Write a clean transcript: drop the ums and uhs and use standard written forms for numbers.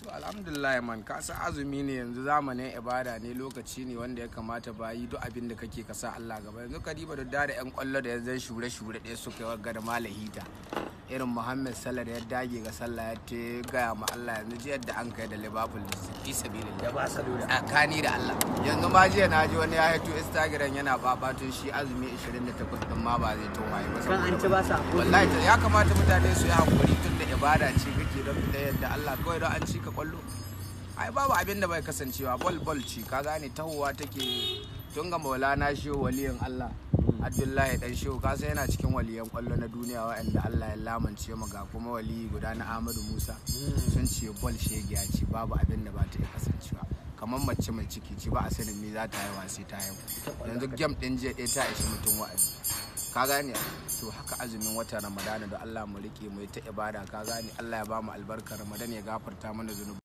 To alhamdulillah man, ka san azumi ne yanzu, zamanin ibada ne, lokaci ne wanda ya kamata bayi duk abin da kake ka sa Allah gaba. Yanzu ka diba da yan kwallo da yanzu shure shure ɗaya suka yi wagga da malahita. Irin Muhammad Salah da ya dage ga sallah ya te gaya ma Allah, yanzu ji yadda an kai da Liverpool fi sabilillah. Da Barcelona. Tsakani da Allah. Yanzu ma jiya na ji wani ya hito Instagram yana babatun shi azumi 28 din ma ba zai towaye ba. Kan an ci ba sa. Wallahi ya kamata mutane su yi hakuri tun da ibada ce kake don fita yadda Allah kawai don an ci ka kwallo. Ai babu abin da bai kasancewa, bol bol ci ka gane, tahowa take tun ga Maulana Shehu waliyin Allah Abdullahi dan Shehu, ka san yana cikin waliyan kwallo na duniya waɗanda Allah ya lamance mu, ga kuma waliyi guda na Ahmadu Musa, sun ce bol shegiya ce, babu abin da ba ta iya kasancewa. Kamar mace mai ciki ce, ba a sanin me za ta haihuwa sai ta haihu. Yanzu game din jiya ɗaya ta ishi mutum wa'azi, ka gane? To haka azumin watan Ramadana, da Allah mu rike mu yi ta ibada, ka gane? Allah ya ba mu albarkar Ramadan, ya gafarta mana zunubi.